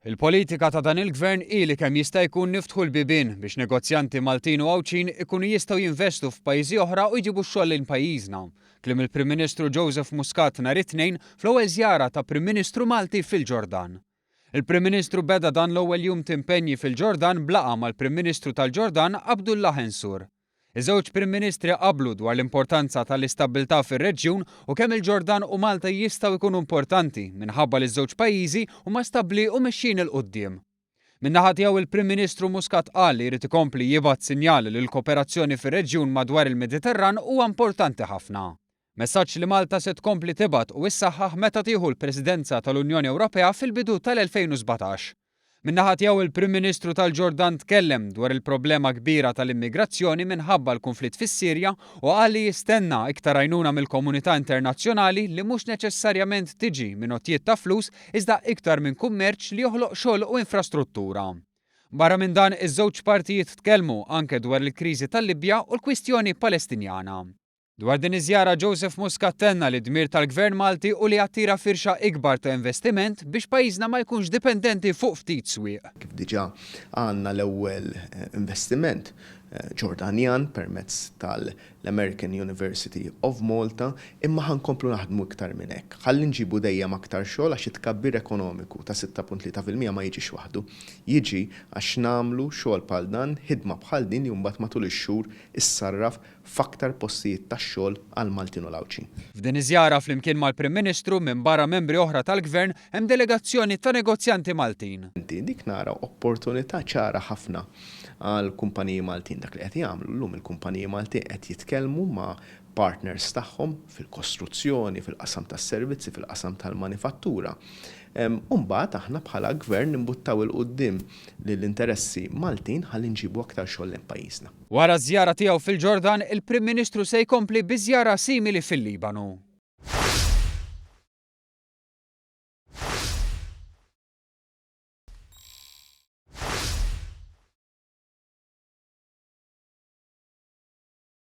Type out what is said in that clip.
Il-politika ta' dan il-Gvern hi li kemm jista' jkun niftħu l-bibien biex negozjanti Maltin u Għawdxin ikunu jistgħu jinvestu f'pajjiżi oħra u jġibu x-xogħol lejn pajjiżna. Kliem il-Prim Ministru Joseph Muscat nhar it-Tnejn fl-ewwel żjara ta' Prim Ministru Malti fil-Ġordan. Il-Prim Ministru beda dan l-ewwel jum t'impenji fil-Ġordan b'laqgħa mal-Prim Ministru tal-Ġordan Abdullah Ensour. Iż-żewġ Prim Ministri qablu dwar l-importanza tal-istabbiltà fir-reġjun u kemm il-Ġordan u Malta jistgħu jkunu importanti minħabba li ż-żewġ pajjiżi huma stabbli u mexjin 'il quddiem. Min-naħa tiegħu il-Prim Ministru Muscat qal li jrid ikompli jibgħat sinjal li l-kooperazzjoni fir-reġjun madwar il-Mediterran huwa importanti ħafna. Messaġġ li Malta se tkompli tibgħat u issaħħaħ meta tieħu l-Presidenza tal-Unjoni Ewropea fil-bidu tal-2017. Min-naħa tiegħu il-Prim Ministru tal-Ġordan tkellem dwar il-problema kbira tal-immigrazzjoni minħabba l-kunflitt fis-Sirja u qal li jistenna iktar għajnuna mill-komunità internazzjonali li mhux neċessarjament tiġi minn għotjiet ta' flus iżda iktar minn kummerċ li joħloq xogħol u infrastruttura. Barra minn dan, iż-żewġ partijiet tkellmu anke dwar il-kriżi tal-Libja u l-kwistjoni Palestinjana. Dwar din iż-żjara Joseph Muscat tenna li d-dmir tal-Gvern Malti hu li jattira firxa ikbar ta' investiment biex pajjiżna ma jkunx dipendenti fuq ftit swieq. Kif diġà għandna l-ewwel investiment Ġordanjan permezz tal-American University of Malta, imma ħa nkomplu naħdmu iktar minn hekk. Ħalli nġibu dejjem aktar xogħol għax it-tkabbir ekonomiku ta' 6.3% ma jiġix waħdu. Jiġi għax nagħmlu xogħol bħal dan, ħidma bħal din li mbagħad matul ix-xhur issarraf f'aktar postijiet tax-xogħol għall-Maltin u l-Għawdxin. F'din iż-żjara flimkien mal-Prim Ministru, minbarra membri oħra tal-Gvern, hemm delegazzjoni ta' negozjanti Maltin. Dik nara opportunità ċara ħafna għall-kumpaniji Maltin. Dak li qed jagħmlu llum il-kumpaniji Maltin qed jitkellmu ma' partners tagħhom fil-kostruzzjoni, fil-qasam tas-servizzi, fil-qasam tal-manifattura. U mbagħad aħna bħala Gvern nimbuttaw 'il quddiem lill-interessi Maltin ħalli nġibu aktar xogħol lejn pajjiżna. Wara ż-żjara tiegħu fil-Ġordan, il-Prim Ministru se jkompli bi żjara simili fil-Libanu.